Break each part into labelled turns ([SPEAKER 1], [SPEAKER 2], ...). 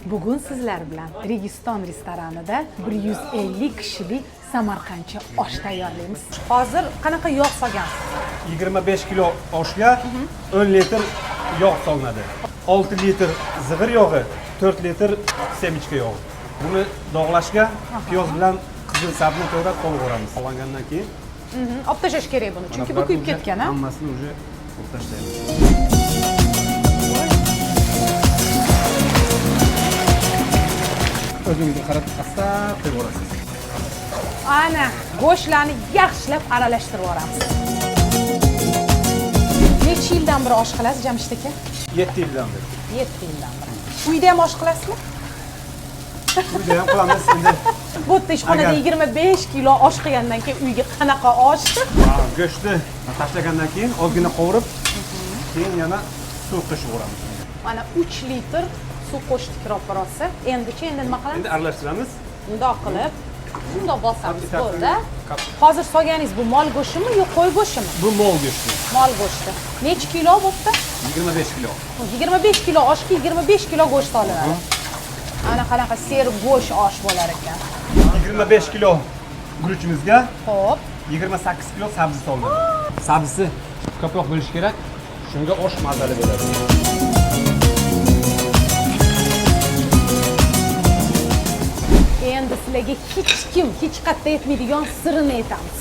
[SPEAKER 1] Bugun sizlar bilan Registon restoranida 150 kishilik samarqandcha osh tayyorlaymiz. Hozir qanaqa yog' solgansiz?
[SPEAKER 2] 25 kilo oshga 10 litr yog' solinadi. 6 litr zig'ir yog'i, 4 litr semichka yog'i. Buni dog'lashga piyoz bilan qizil sabni to'g'rab qovuramiz. Olingandan keyin
[SPEAKER 1] Olib tashlash kerak buni, chunki bu
[SPEAKER 2] bularni
[SPEAKER 1] kuyib
[SPEAKER 2] уже
[SPEAKER 1] ketgan, a?
[SPEAKER 2] Hammasini уже olib tashlaymiz. O'zingizga qarab asta qo'yib yuborasiz.
[SPEAKER 1] Ana, go'shtlarni yaxshilab aralashtirib yuboramiz. Necha yildan beri osh qilasiz, Jamshid aka?
[SPEAKER 2] 7 yildan beri.
[SPEAKER 1] 7 yildan beri. Uyda ham osh qilasizmi?
[SPEAKER 2] Uyda ham qilamiz endi.
[SPEAKER 1] Bu yerda ishxonada 25 kilo osh qilgandan keyin uyga qanaqa osh?
[SPEAKER 2] Go'shtni tashlagandan keyin ozgina qovurib, keyin yana suv qo'shib yuboramiz.
[SPEAKER 1] Mana 3 litr suv qo'shdik ro'parosi. Endichi, endi nima qilamiz?
[SPEAKER 2] Endi aralashtiramiz.
[SPEAKER 1] Bundoq qilib, bundoq bosamiz,
[SPEAKER 2] Kapchi,
[SPEAKER 1] bo'ldi.
[SPEAKER 2] kapchi.
[SPEAKER 1] Hozir solganingiz bu mol go'shtimi yo qo'y go'shtimi?
[SPEAKER 2] Bu mol go'shti.
[SPEAKER 1] Mol go'shti. Necha kilo bo'pti?
[SPEAKER 2] 25 kilo.
[SPEAKER 1] 25 kilo oshga 25 kilo go'sht solinadi. Ana qanaqa sergo'sht osh bo'lar ekan.
[SPEAKER 2] 25 kilo guruchimizga
[SPEAKER 1] Xo'p,
[SPEAKER 2] 28 kilo sabzi solinadi. Sabzisi ko'proq bo'lishi kerak. Shunga osh mazali bo'ladi.
[SPEAKER 1] Endi sizlarga hech kim hech qayerda aytmaydigan sirini aytamiz.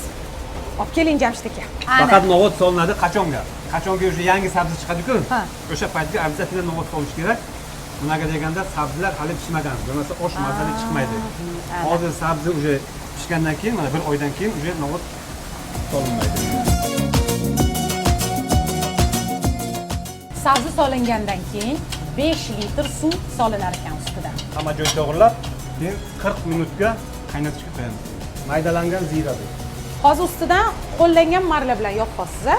[SPEAKER 1] Olib keling, Jamshid aka. Ana.
[SPEAKER 2] Faqat novot solinadi qachonga? Qachonga o'sha yangi sabzi chiqadi-ku. O'sha paytga обязательно novot solish kerak. Bunaqa deganda sabzilar hali pishmagan. Bo'lmasa osh mazali chiqmaydi. Hozir sabzi уже pishgandan keyin, mana bir oydan keyin уже novot solinmaydi.
[SPEAKER 1] Sabzi solingandan keyin 5 litr suv solinar ekan ustidan.
[SPEAKER 2] Hamma joy to'g'rilab, keyin 40 minutga qaynatishga qo'yamiz. Maydalangan zira bu.
[SPEAKER 1] Hozir ustidan qo'llangan marla bilan yopasiz, a?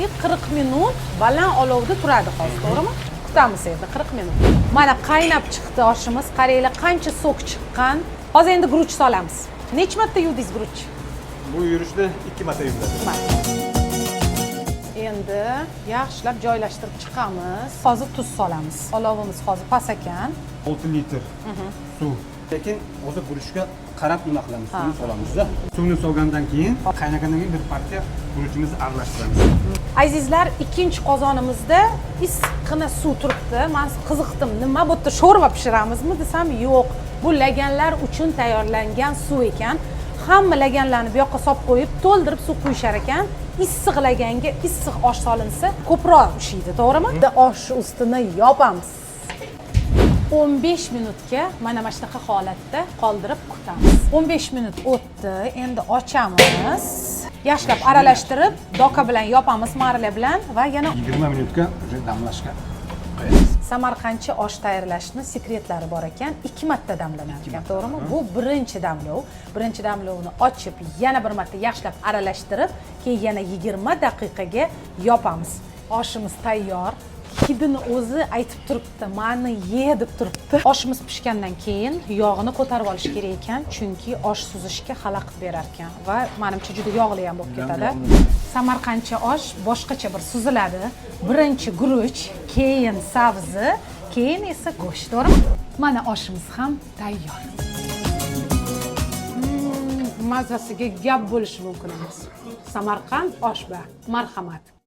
[SPEAKER 1] И 40 minut baland olovda turadi hozir, to'g'rimi? Kutamiz endi 40 minut. Mana qaynab chiqdi oshimiz. Qaranglar, qancha sok chiqqan. Hozir endi guruch solamiz. Necha marta yuvdingiz guruch?
[SPEAKER 2] Bu yurishni 2 marta yuviladi.
[SPEAKER 1] Endi yaxshilab joylashtirib chiqamiz. Hozir tuz solamiz. Olovimiz hozir past ekan.
[SPEAKER 2] 6 litr suv. Lekin hozir guruchga qarab nima qilamiz? Suvni solamizda. Suvni solgandan keyin, qaynagandan keyin bir partiya guruchimizni aralashtiramiz.
[SPEAKER 1] Azizlar, ikkinchi qozonimizda issiqqina suv turibdi. Men qiziqdim, nima bu yerda sho'rva pishiramizmi desam, yo'q. Bu laganlar uchun tayyorlangan suv ekan. Hamma laganlarni bu yoqqa solib qo'yib, to'ldirib suv quyishar ekan. Issiq laganga issiq osh solinsa, ko'proq ushiydi, to'g'rimi? Osh ustini yopamiz. 15 minutga mana shunaqa holatda qoldirib kutamiz. 15 minut o'tdi, endi ochamiz. Yaxshilab aralashtirib, doka bilan yopamiz, marla bilan va yana
[SPEAKER 2] 20 minutga уже damlashga qo'yamiz.
[SPEAKER 1] Samarqandcha osh tayyorlashni sekretlari bor ekan. 2 marta damlanar ekan, to'g'rimi? Bu birinchi damlov. Birinchi damlovni ochib, yana bir marta yaxshilab aralashtirib, keyin yana 20 daqiqaga yopamiz. Oshimiz tayyor. Hidini o'zi aytib turibdi, mani ye deb turibdi. Oshimiz pishgandan keyin yog'ini ko'tarib olish kerak ekan, chunki osh suzishga xalaqit berar ekan va menimcha juda yog'li ham bo'lib ketadi. Samarqandcha osh boshqacha bir suziladi. Birinchi guruch, keyin sabzi, keyin esa go'sht, to'g'rimi? Mana oshimiz ham tayyor. Mazasiga gap bo'lishi mumkin emas. Samarqand oshba. Marhamat.